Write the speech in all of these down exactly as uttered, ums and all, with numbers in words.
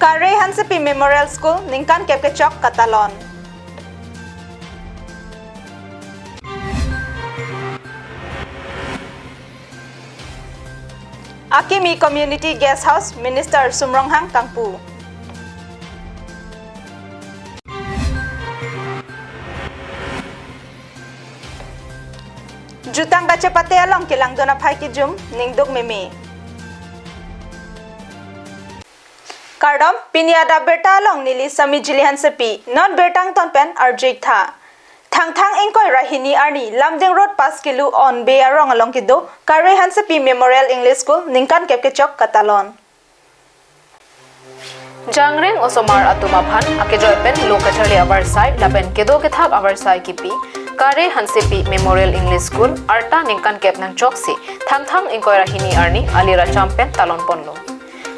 Kare Hansepi Memorial School ningkan kep kechok katalon. Akimi Community Guest House, Minister Sum Ronghang kangpu. Jutang kachepate along kelangdun aphai kijum, ningduk meme. Kardom, pini adap birta along neli Sami Jili Hansepi, non birta angton pen arju-ik tha. Thangthang ingkoi ra hini arni, Lumding Road pas kilo onbe arong along kedo Kare Hansepi Memorial English School ningkan kep kechok katalon. Jangreng osomar atum aphan akejoi pen lo kacharli avarsai lapen kedo kethak avarsai kipi Kare Hansepi Memorial English School arta ningkan kep nangchoksi Thangthang ingkoi ra hini arni aliracham pen talon ponlo.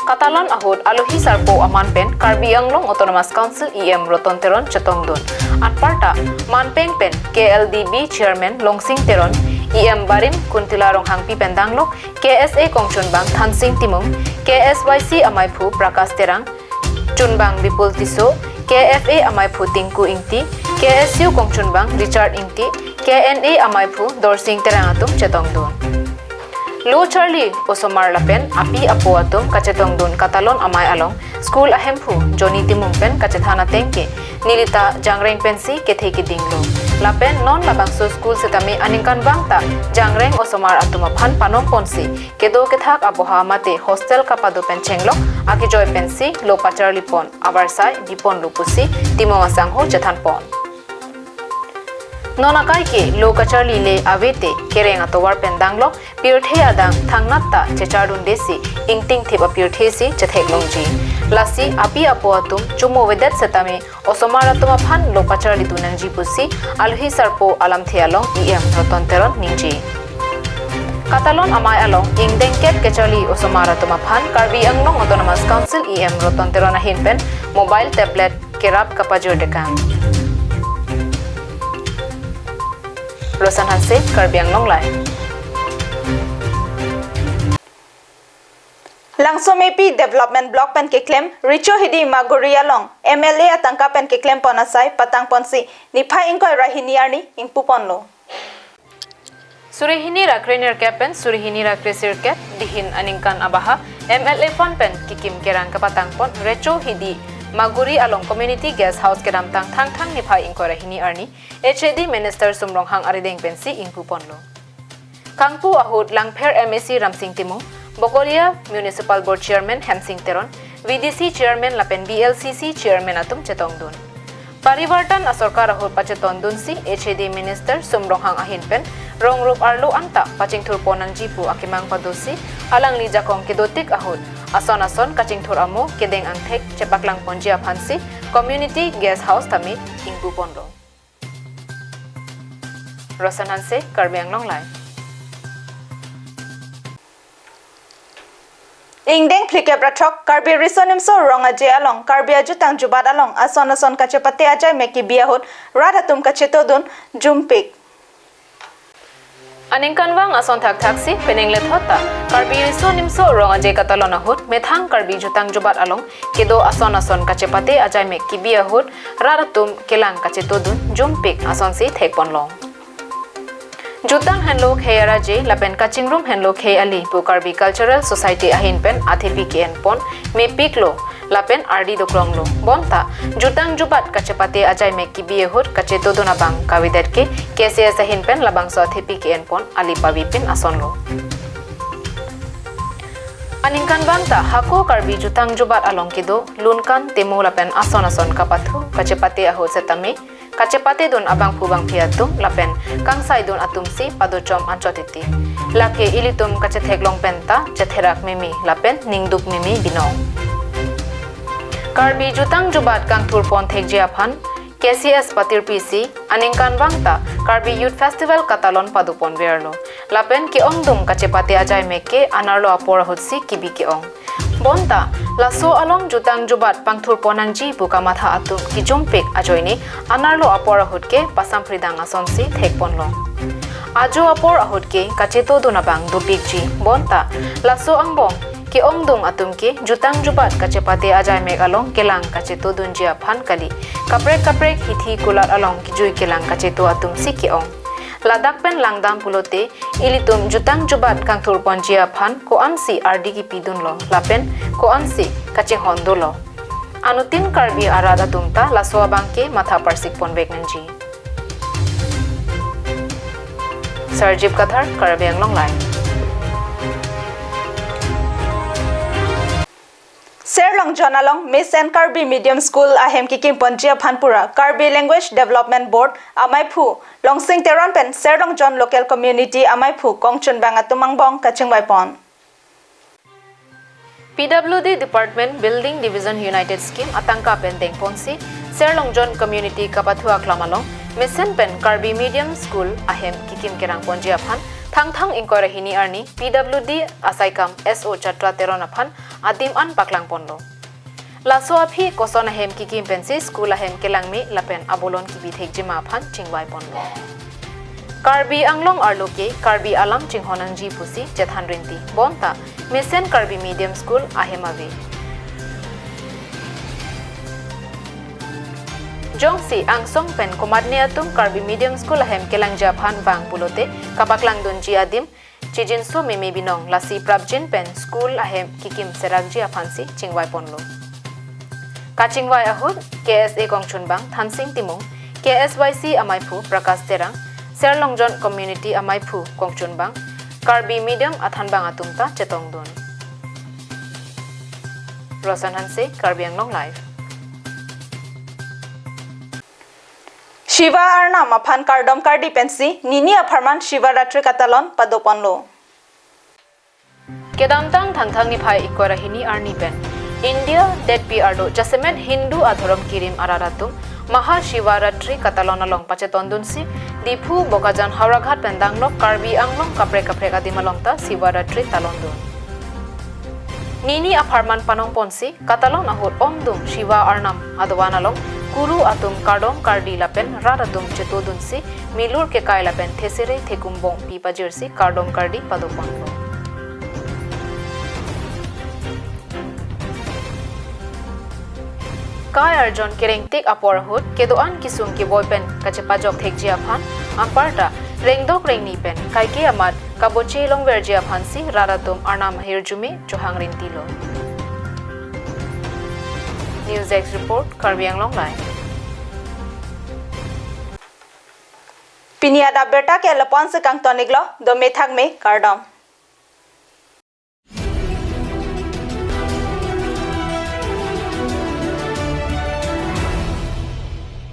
Katalon ahut alohi sarpo aman pen Karbi Anglong Autonomous Council E M Roton Teron chetongdun. Anparta manpeng pen K L D B Chairman Longsing Teron, E M Barim Kuntila Ronghangpi pen danglo, K S A kongchunbang Thansing Timung, K S Y C amaiphu Prakash Terang, chunbang Bipul Tisso, K F A amaiphu Tinku Ingti, K S U kongchunbang Richard Ingti, K N A amaiphu Dorsing Terang atum chetongdun. Lo charli osomar lapen api apo atum kachetongdun katalon amei along school ahemphu Johnny Timung pen kachethan ateng ke nelita Jangreng pensi kethe kedinglo. Lapen non labangso school setame aningkanvang ta Jangreng osomar atum aphan panom ponsi kedo kethak aboha mate hostel kapado pen chenglok akejoi pensi lo pacharli pon avarsai biponlo pusi Timung asangho chethan pon. Non akai ke lo kacharli le avete kereng atovar pen danglok pirthe adang thangnat ta chechardundesi ingtingthip apirthe si chetheklongji. Lasi api apo atum chumo avedet setame osomar atum aphan lo pacharlidun nangji pusi alohi sarpo alamthe along E M Roton Teron ningje. Katalon amei along ingdeng kep kacharli osomar atum aphan Karbi Anglong Autonomous Council E M Roton Teron ahin pen mobile tablet kerap kapajor dekang. Rosan Hanse, Karbi Anglong Live. Langsomepi Development Block pen keklem Recho Hidi Maguri along M L A atangka pen keklem pon asai patang ponsi niphai ingkoi ra hini arni ingpu ponlo. Suri hini ra krenerkep pen suri hini ra kresirkep dihin aningkan abaha M L A fund pen kikim kerang kapatang pon Recho Hidi Maguri along Community Guest House kedamtang Thangthang niphai ingkoi ra hini arni H A D Minister Sum Ronghang arideng pensi ingpu ponlo. Kangpu ahut Langpher M A C Ramsing Timung, Bokolia Municipal Board Chairman Hemsing Teron, V D C Chairman lapen B L C C Chairman atum chetongdun. Parivartan asorkar ahut pachetondunsi H A D Minister Sum Ronghang ahin pen rongrup arlo anta pachingthur pon nangji pu akemang padosi alangli jakong kedotik ahut ason ason kachingthur amo kedeng angthek chepaklang ponji aphansi Community Guest House tame ingpu ponlo. Rosan Hanse, Karbi Anglong Live. Ingdeng phlikep ra throk Karbi Riso Nimso Rong Aje along Karbi ajutang jubat along ason ason kachepate ajai mek kibi ahut rat atum kachetodun jumpik. Aningkanvang ason thakthaksi penang lethot ta Karbi Riso Nimso Rong Aje katalon ahut methang Karbi jutang jubat along kedo ason ason kachepate ajai mek kibi ahut rat atum kelang kachetodun jumpik asonsi thek ponlong. Jutang henlo khei araje lapen kachingrum henlo khei ali pu Karbi Cultural Society ahin pen athepi ke-en pon mepiklo lapen ardi dokronglo. Bonta jutang jubat kachepate ajai mek kibi ahut kachetodun abang kavedet ke K C S ahin pen labangso athepi ke-en pon ali pavepin asonlo. Aningkanvang ta hako Karbi jutang jubat along kedo lunkan temo lapen ason ason kapathu kachepate ahut setame kachepatedun abangphu bangphi atum lapen kangsaidun atumsi padochom anchot titi. Lake ilitum kachetheklong penta chetherak meme lapen ningduk meme binong. Karbi jutang jubat kangthur pon thekji aphan K C S patirpisi aningkanvang ta Karbi Youth Festival katalon pado ponverlo. Lapen ke-ongdung kachepate ajai mek ke anerlo apor ahutsi kibi ke-ong. Bonta laso along jutang jubat pangthur pon nangji pu kamatha atum kijumpik ajoine anerlo apor ahut ke pasampridang asonsi thek ponlong. Ajo apor ahut ke kachetodun abang dopikji. Bonta laso angbong Ke-ongdung atum ke jutang jubat kachepate ajaimek along kelang kachetodunji aphan kali, kaprek kaprek hithi kulat along kejui kelang kacheto atumsi ke-ong. Ladak pen langdam pulote, ilitum jutang jubat kangthurponji aphan ko-ansi ardi kipidunlo lapen ko-ansi kachinghon dolo. Anuttin Karbi arat atum ta laso abang ke matha parsikponvek nangji. Sarjip Kathar, Karbi Anglong Live. Serlongjon along Mesen Karbi Medium School ahem kikimponji aphan pura Karbi Language Development Board amaiphu Longsing Teron pen Serlongjon Local Community amaiphu kongchunbang atum angbong kachingvaipon. P W D Department Building Division United Scheme atangka pen dengponsi Serlongjon Community kapathu aklam along Mesen pen Karbi Medium School ahem kikim kerangponji aphan Thangthang ingkoi ra hini arni P W D asaikam S O Chatra Teron aphan adim an paklangponlo. Laso aphi koson ahem kikim pensi school ahem kelangme lapen abolon kibithekjima aphan chingvaiponlo. Karbi Anglong arlo ke Karbi alam chinghon nangji pusi chethan rinti. Bonta Mesen Karbi Medium School ahem ave. Jongsi angsong pen komatne atum Karbi Medium School ahem kelangji aphan vang pulote kapaklangdunji adim chijinso meme binong, lasi prapjin pen school ahem kikim serakji aphansi chingvaiponlo. Kachingvai ahut K S A kongchunbang Thansing Timung, K S Y C amaiphu Prakash Terang, Serlongjon Community amaiphu kongchunbang, Karbi Medium athanbang atum ta chetongdun. Rosan Hanse, Karbi Anglong Live. Shiva Arnam aphan kardom kardi pensi nini apharman Shivaratri katalon padoponlo. Kedamtang Thangthang niphai ingkoi ra hini arni pen India detpi arlo jasemet Hindu adhorom kirim arat atum Maha Shivaratri katalon along pachetondunsi Diphu, Bokajan, Howraghat pen danglok Karbi Anglong kaprek kaprek adim along ta Shivaratri talondun. Nini apharman panongponsi katalon ahut ongdung Shiva Arnam adovan along kuru atum kardom kardi lapen rat atum chetodunsi milur kekai lapen thesere thekumbong pi pajirsi kardom kardi padoponlo. Kai arjon kerengtik apor ahut kedo-an kesung keboi pen kachepajok thekji aphan anparta rengdok rengni pen kaike amat kaboche longverji aphansi rat atum Arnam ahirjume chohang rintilo. News Desk Report, Karbi Anglong Live. Pini adap abirta ke lapu-an si kangton-iklo, dome thakme, kardom.